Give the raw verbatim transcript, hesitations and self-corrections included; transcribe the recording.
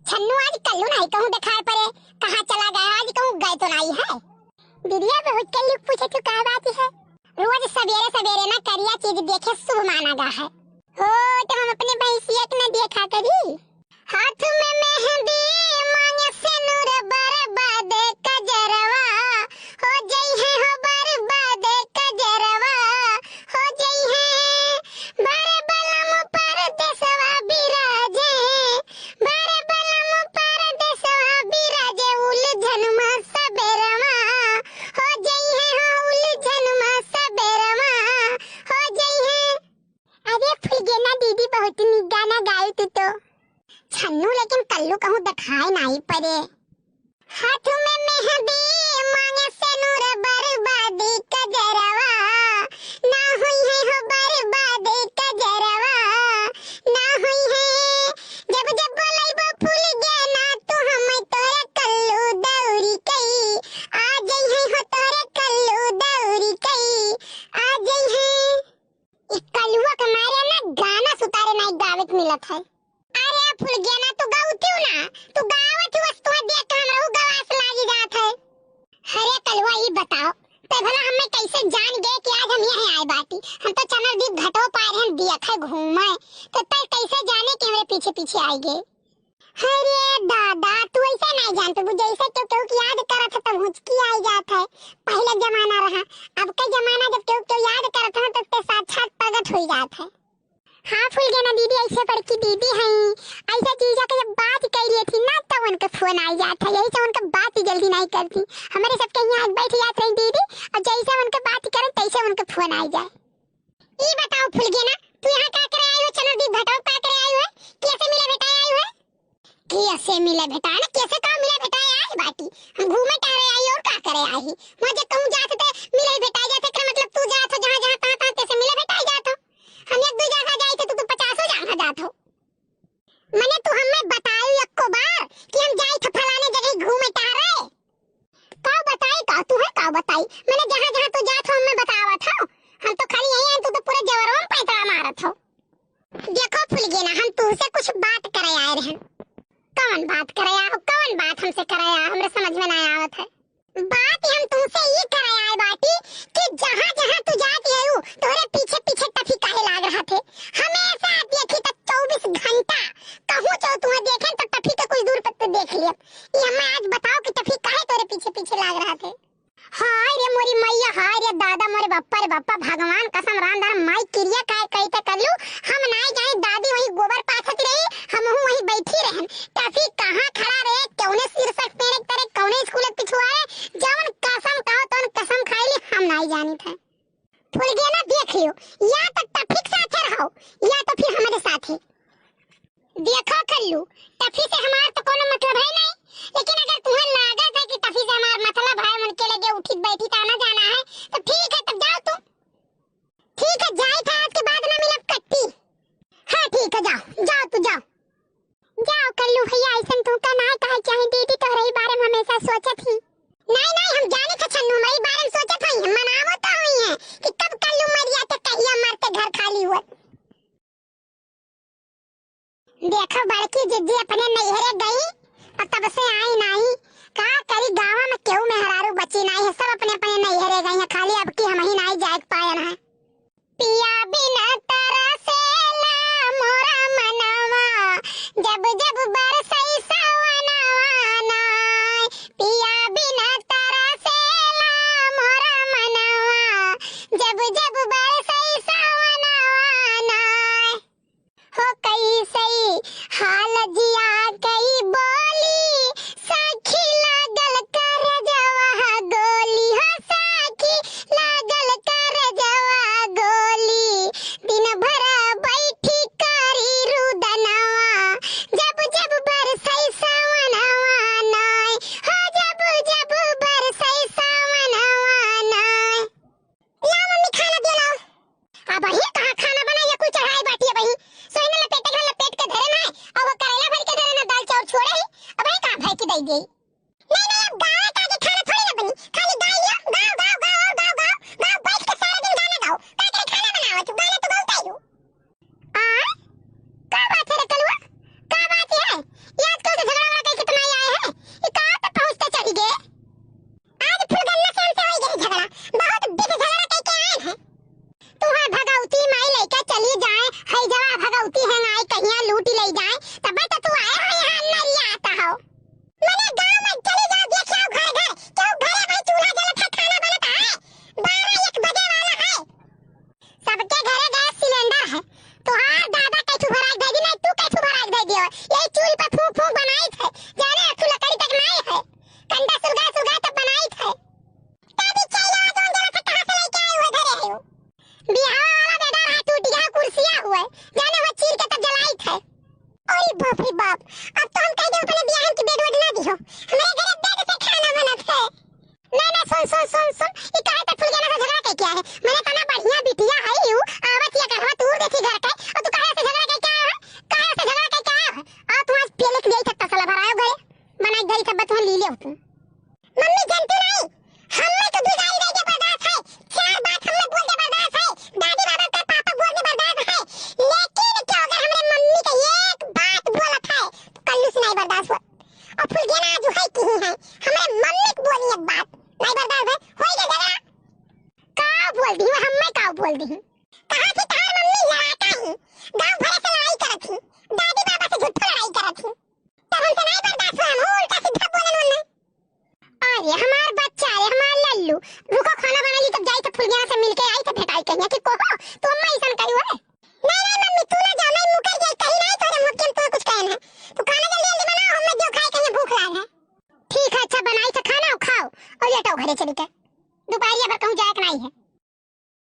छन्नू, आज कल्लू नाहीं कहूँ देखाए परे, कहाँ चला गया? आज कहूँ गए तो नाहीं है? दीदिया, बहुत कल्लू पूछे तू का बात है? रोज सबेरे सबेरे ना करिया चीज देखे शुभ माना गा है। हो, तो हम अपने भैंसिया के ना देखा करी। हाथ में मेहंदी, मांगे सेनुर, बर्बाद कजरवा, हो जइहे हो बर्बाद कजरवा, हो जइहे। बड़े बलम परदेसवा बिराजे, बड़े बलम परदेसवा बिराजे, उलझन मा सबेरवा, हो जइहे हो उलझन मा सबेरवा, हो जइहे। अरे फुलगेना दीदी, बहुत नीक गाना गाई तू तो। छन्नू, लेकिन कल्लू कहूँ देखाए नाहीं परे। हाथ में मेहंदी, मांगे सेनुर, बर्बाद कजरवा, ना होइहे हो बर्बाद कजरवा, ना होइहे। जब जब बोलैबो फुलगेना तू, हम तोरे कल्लू दौरी कई आ जइहे हो, तोरे कल्लू दौरी कई आ जइहे। ई कलुआ के मारे ना गाना सुतारे नाहीं गावे के मिलत है। अरे फुलगेना, तू गावतिउ ना, तू गावत हुअस, तुहे देख के हमरहू गवास लागी जात है। अरे कलुआ, ई बताओ, तै भला हमें कैसे जान गए कि आज हम यहाँ आए बाटी? हम तो चनर दीप घटो पाए रहन, दिया था घूमे, तो तै कैसे जाने कि हमरे पीछे पीछे आए गए? अरे दादा, तू ऐसे नाहीं जान पेबू, जैसे केहू केहू के याद करत है तब हुचकी आई जात है। पहले जमाना रहा, अब के जमाना जब केहू केहू याद करत है तो ते साक्षात प्रगट हो जात है। हाँ फुलगेना दीदी, ऐसे बड़की दीदी हैं, ऐसे जीजा के जब बात कह रही थी ना तब उनके फोन आई जात है, यही से उनके बात ही जल्दी नाहीं करती। हमरे सबके यहाँ बैठ जात रही दीदी, और जैसे उनके बात करें तैसे उनके फोन आई जाए। ई बताओ फुलगेना, तू यहाँ का करे आई हो? चनर दीप घटवा का करे आई हो? कैसे मिले भेटाए आई हो? कैसे मिले भेटाए ना, कैसे का मिले भेटाए आई बाटी? हम घूमे टहरे आई और का करे आई? वहाँ जे कहूँ जात ते मिले भेटाए जात, एकरा मतलब तू जात हो जहाँ जहाँ तहाँ तहाँ कैसे मिले भेटाए जात हो? हम एक दू जगह जाई थे, तू तो पचासों जगह जात हो। मने तू हमें बताई एको बार कि हम जाई थे फलाने जगह घूमे टहरे? का बताई, का तू है का बताई? मने जहाँ जहाँ तू जात हो हमें बतावत हो। हम तो खाली यही हैं, तू तो पूरे जवरवा में पैतरा मारत हो। देखो फुलगेना, हम तुहसे कुछ बात करे आए रहन। कौन बात करे आए हो? कौन बात हमसे करे आए हो? हमरे समझ में ना आवत है। बात हम तुहसे ई करे आए बाटी कि जहाँ जहाँ तू जात है तोहरे पीछे पीछे टफी काहे लाग रहा थे? हमेशा देखी तो चउबीस घंटा कहूँ चो तुहे देखे तो टफी के कुछ दूर पर तो देख लिया। ये हमें आज बताओ कि टफी काहे तोहरे पीछे पीछे लाग रहा थे? हाय रे मोरी मैया, हाय रे दादा, मोरे बप्पा रे बप्पा, भगवान कसम राम धरम माई किरिया काय कही ते कल्लू, हम नाई जाए दादी वही गोबर पाथत रही, हमहू वही बैठी रहन। टफी कहाँ खड़ा रहे, कौने शीर्षक पेड़ के तरे, कौने स्कूल के पिछुआरे, जौन कसम कहो तौन कसम खाइली, हम नाई जानी थे। फुलगेना देख लियो, या तो टफी के साथे रहो, या तो फिर हमारे साथे। देखो कल्लू, टफी से हमार तो कोनो मतलब है नहीं, लेकिन अगर तुम्हें लागत है कि टफी से हमार मतलब है, उनके लगे उठित बैठित आना जाना है, तो ठीक है, तब जाओ तुम। ठीक है, जाए था, आज के बाद ना मिलब कट्टी। हाँ ठीक है, जाओ, जाओ तू जाओ। जाओ कल्लू भैया, ऐसन तुमका ना कहे चाही, दीदी तोहरे ही बारे में हमेशा सोचत ही। नहीं नहीं, हम जाने थे छन्नू, हमारे बारे में सोचत हई, हम मनावत तो हुई हैं कि कब कल्लू मर जाते, कहिया मरते घर खाली हुआ। देखो बड़की जिज्जी अपने नैहरे गई और तब से आई नहीं। का करी, गाँव में केहू मेहरारू बची नहीं है, सब अपने अपने नैहरे गई हैं, खाली अब की हम ही नहीं जाए पायन है। पिया बिना तरसेला मोरा मनवा, जब जब बरसई सवनवा नाय। पिया बिना तरसेला मोरा मनवा, जब जब बरसई सवनवा नाय। हो कैसई हाल जिया कई बोली, सखी लागल करजवा गोली, हो सखी लागल करजवा गोली। दिन भर बैठी करी रुदनवा, जब जब बरसई सवनवा नाय, हो जब जब बरसई सवनवा नाय। लाओ मम्मी, खाना दियो, लाओ। अब अबही कहाँ खाना बनाई, कुल चढ़ाई बाटी अबही। सोहिना लपेटे के लपेट के धरे ना, अब वो करेला भर के धरे ना, दाल चाउर छोड़े ही। अबही कहाँ भय की दई देई।